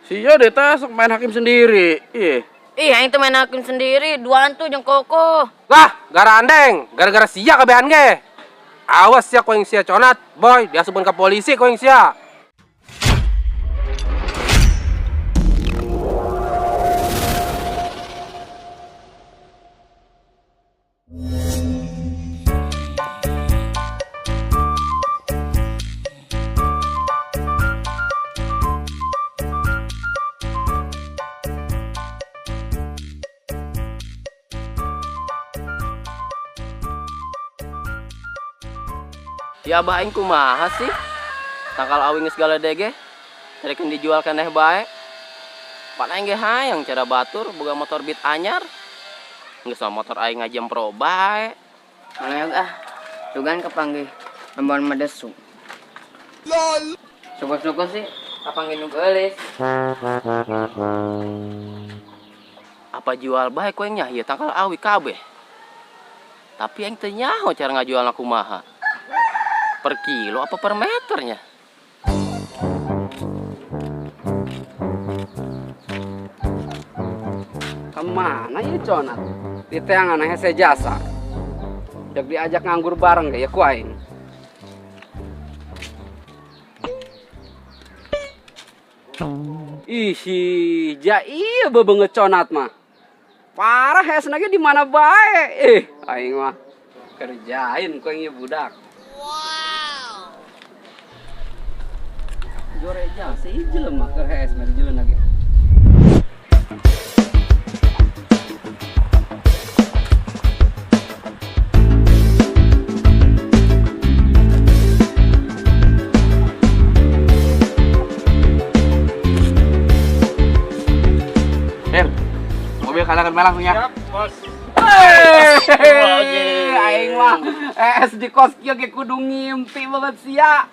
Sia deh teh sok main hakim sendiri. Ih. Ih, aing teh main hakim sendiri, duaan tuh jeung Koko. Lah, garandeng, gara-gara sia kabehan ge. Awas sia ku aing sia conat, boy, diasupkeun ka polisi ku aing sia. Ya abah aing kumaha sih? Tangkal awi geus galedeg ge, carekeun dijual keneh bae. Pan aing ge hayang cara batur boga motor Beat anyar. Geus mah motor aing ngajempro bae. Maleog ah, sugan kapanggih lembon medesu. Lol. Syukur-syukur sih kapanggih nu geulis. Apa jual bae ku aing nya ieu tangkal awi kabeh. Tapi aing teu nyaho cara ngajualna kumaha. Per kilo apa per meternya? Kemana ya conat? Di teangan hese jasa. Jak diajak nganggur bareng ge ya ku aing. Ih, ja iya bebenget conat mah. Parah hesna ge di mana bae. Aing mah kerjain ku aing ieu budak. Wow. Jore jasa ieu jelema keur hees mah dijeuleuh lagi. Hir, mobil kalian akan langsung ya. Siap, bos. Hei, aing mah es di kos kieu ge kudu ngimpi banget sia.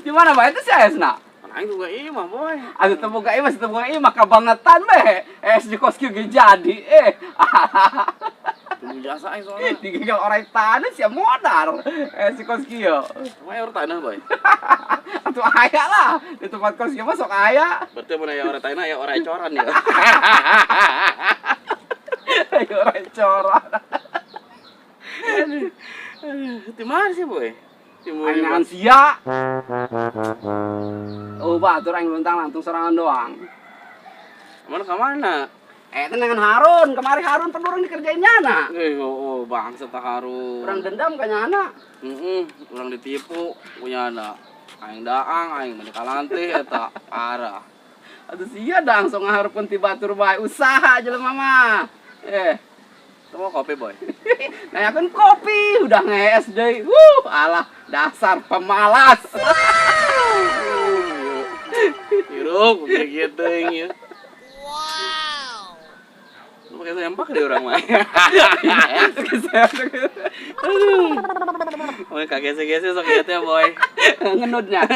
Gimana bae itu si esna? Aing juga imah, boy. Atuh teu boga imah, teu boga imah kabangetan bae. Es di kos kieu ge jadi. Tunggu jasa aing soalnya. Digagal orang tanah sia modal. Es di kos kieu. Emang aya orang tanah, boy? Atuh aya lah, di tempat kos kieu mah sok aya. Berarti mun aya orang tanah aya orang coran ya. Aya orang coran. Di mana sih, boy? Di Aing sia. Oh, batur aing luntang lantung sorangan doang. Mana ka mana? Tenangan Harun, kemari Harun perlu orang dikerjain nyana. Oh, oh, bangsa tak Harun. Orang dendam ka nyana. Heeh, orang ditipu punya anak. Aing daang, aing mah dikalantih eta parah. Atuh sia daang sok ngahareupeun ti batur bae usaha jelema mah. Mau kopi, boy? Nanyakeun kopi, udah ngees deui. Alah, dasar pemalas. Hirup, kayak gitu ya. Wow. Lu pakai sempak deh orang mah. Aduh. Aduh. Kagesek-gesek sok gitu ya, boy. Ngenutnya.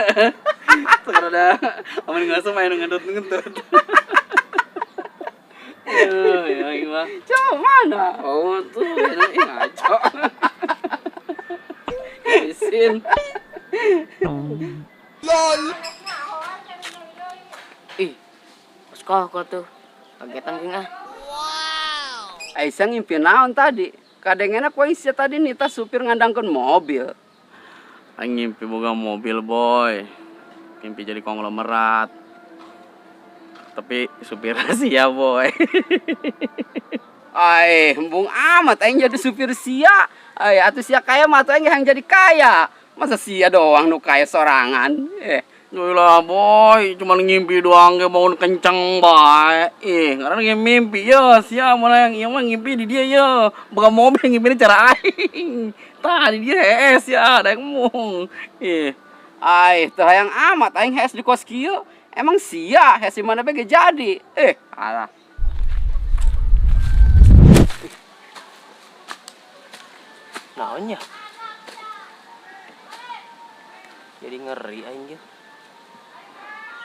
Sekarang ada amun ngasup main ngentut-ngentut. Aduh, ya gimana? Coba mana? Oh, tuh, ini ngaco. Isin. Lol. Ih, bos Koko tuh. Kagetan geng ah. Wow. Aisyah ngimpi naon tadi? Kadengena ku Aisyah tadi nita supir ngandangkeun mobil. Aing ngimpi boga mobil, boy. Ngimpi jadi konglomerat. Tapi supir sia, boy. Ai, embung amat aing jadi supir sia. Ai, atuh sia kaya mah atuh aing yang jadi kaya. Masa sia doang nu kaya sorangan? Lah, boy, cuman ngimpi doang ge bangun kenceng bae. Karena ngimpi ya, sia mana yang ieu mah ngimpi di dia ya. Boga mobil ngimpi cara aing. Tah di dia hees ya, da mung. Ai, teu hayang amat aing hees di kos kieu. Emang sia hees di mana bae ge jadi. Alah. Naonnya? Jadi ngeri aing ge.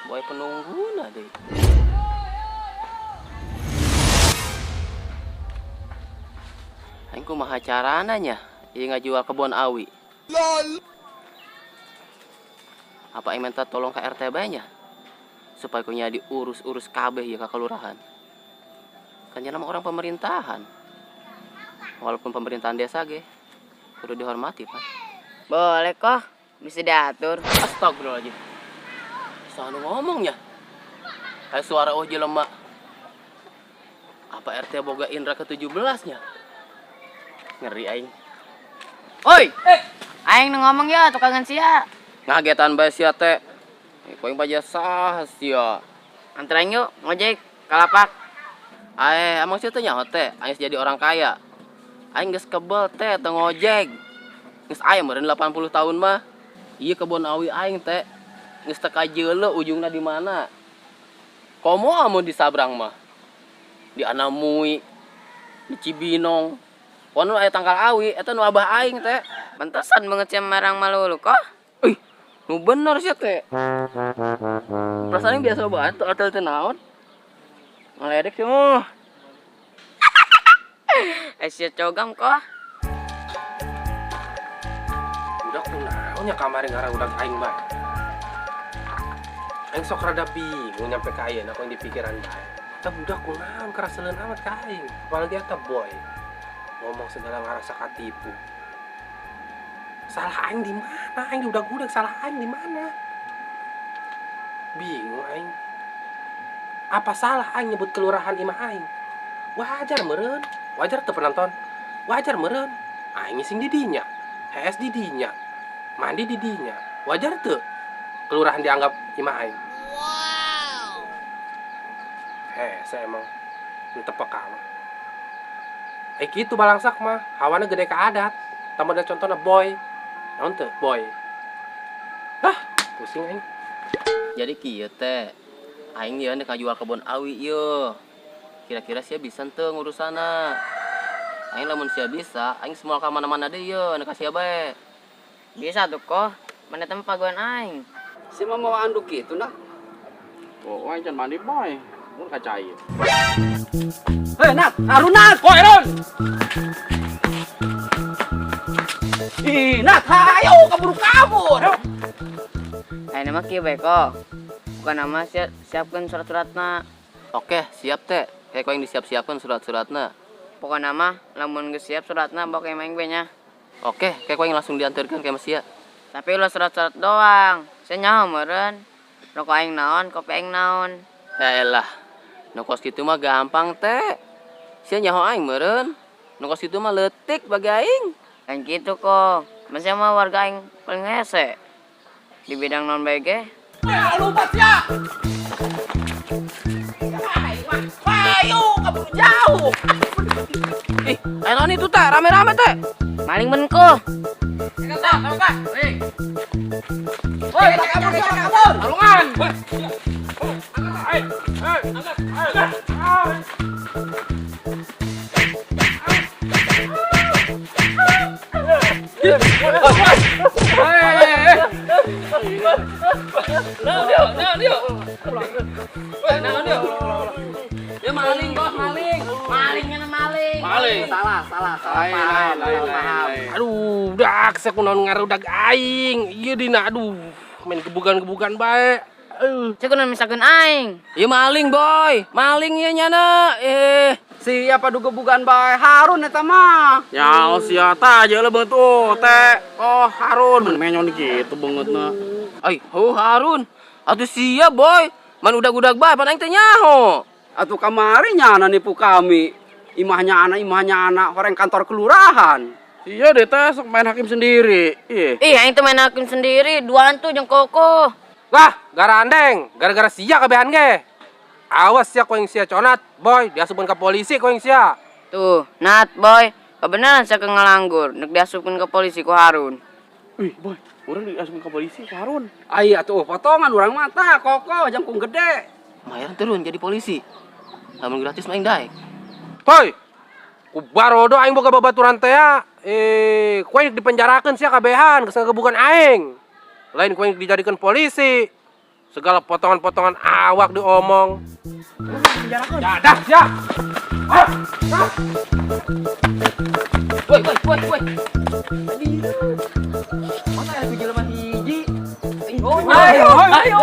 Boy penungguna deh. Aing kumaha carana nya ieu ngajual kebon awi. Lol. Apa aing minta tolong ke RT bae nya? Supaya ku nya diurus-urus kabeh ya ke kelurahan. Kan nya nama orang pemerintahan. Walaupun pemerintahan desa ge kudu dihormati, Pak. Boleh kok, bisa diatur. Astagfirullahaladzim. Selalu ngomongnya. Kayak suara oh jelema. Apa RT boga indra ke-17 nya? Ngeri aing. Oi, aing nu ngomong ya, tukangan sia. Ngagetan bae sia teh. Poing baja sah sia. Antar aing yuk, ngojek, kalapak. Ae, emang sia teh nyaho teh, aing jadi orang kaya. Aing geus kebel teh teu ngojek. Geus aya meureun 80 tahun mah. Ieu kebon awi aing teh geus teu kajeuleu ujungna di mana. Komo amun di sabrang mah. Di Anamui, di Cibinong. Kono aya tangkal awi, eta nu abah aing teh. Pantesan banget sia marang malulu kok. Ih, nu bener sih teh. Perasaan biasa banget tuh hotel teh naon. Ngaledek sih mah. Eh sia cogam kok. Udah kunaon nya kamari ngarudag aing bae. Aing sok rada bingung nyampe ka ayeuna aku yang di pikiran bae. Eta budak kunaon karaseleun amat ka aing. Apalagi eta boy. Ngomong segala ngarasa katipu. Salah aing di mana? Aing diudag-udag salah aing di mana? Bingung aing. Apa salah aing nyebut kelurahan imah aing? Wajar meureun. Wajar teu penonton. Wajar meureun. Aing ngising di dinya. HS di dinya. Mandi di dinya. Wajar teu? Kelurahan dianggap imah aing. Wow. Hese emang teu peka mah. Eh gitu balangsak mah, hawana gede ke adat. Tambah ada contohnya boy. Naon teu boy? Ah, pusing aing. Jadi kieu teh. Aing ieu ndek ngajual kebon awi ieu. Kira-kira sia bisa teu ngurusana. Aing lamun sia bisa, aing semua ka mana-mana deui ieu, ndek ka sia bae. Bisa tuh kok. Mana tempat paguan aing. Si mah mau anduk gitu nah. Oh, aing can mandi boy. Mun kacai. Hei Nat, Harun Nat. Woi, Ron. Ih, Nat, hayo kabur kabur. Aing nama kieu bae kok. Bukan nama siapkan surat-suratna. Oke, siap teh. Kayak kau yang disiap-siapkan surat-suratna. Pokokna mah lamun geus siap suratna bawa ke aing bae nya. Oke, kayak kau yang langsung diantarkan ke Sia. Tapi ulah surat-surat doang. Saya nyaho meureun. Rokok aing naon, kopi aing naon. Elah, nu kos kitu mah gampang teh. Sia nyaho aing meureun. Nu kos kitu mah leutik bagi aing. Kan gitu kok. Masih mah warga aing paling hese. Di bidang non bae ge. Ya, lupa sia. Ayo, kabur jauh. Ih, ayo naon itu teh, rame-rame teh. Maling ben ko. Woi, kabur, kabur. Alungan. Ya maling, bos, maling. Malingnya maling. Maling. Salah, salah, salah. Lain, Paham, lain, lain, salah paham. lain. Aduh, dak saya kunaon ngarudag aing. Ieu dina aduh, main gebugan-gebugan bae. Cek kunaon misalkan aing. Ya maling, boy. Maling ya nyana. Eh, Siapa duga gebugan bae Harun eta mah. Ya sia ta aja lah banget tuh teh. Oh, Harun menyon gitu banget na. Ai, oh Harun. Atuh sia, boy. Man udag-udag bae pan aing teh nyaho. Atuh kamari nyana nipu kami. Imahnya anak, imahnya anak, orang kantor kelurahan. Iya deh teh sok main hakim sendiri. Ih. Ih, aing teh main hakim sendiri, duaan tuh jeung koko. Wah, garandeng, gara-gara sia kabehan ge. Awas sia koing sia conat, boy, diasupkeun ka polisi koing sia. Tuh, Nat boy, kebenaran saya ke ngelanggur, nek diasupkeun ke polisi ku Harun. Wih, boy, urang diasupkeun ke polisi ku Harun. Ai atuh potongan urang mata koko jangkung gede. Lumayan turun jadi polisi. Lamun gratis mah aing daek. Boy, ku barodo aing boga babaturan teh ya. Eh, koing dipenjarakeun sia kabehan geus ngagebugan aing. Lain koing dijadikeun polisi. Segala potongan-potongan awak diomong. Dadah sia. Ah, ah. Woi, woi, woi, woi. Mana ada jelema hiji? Ayo, ayo.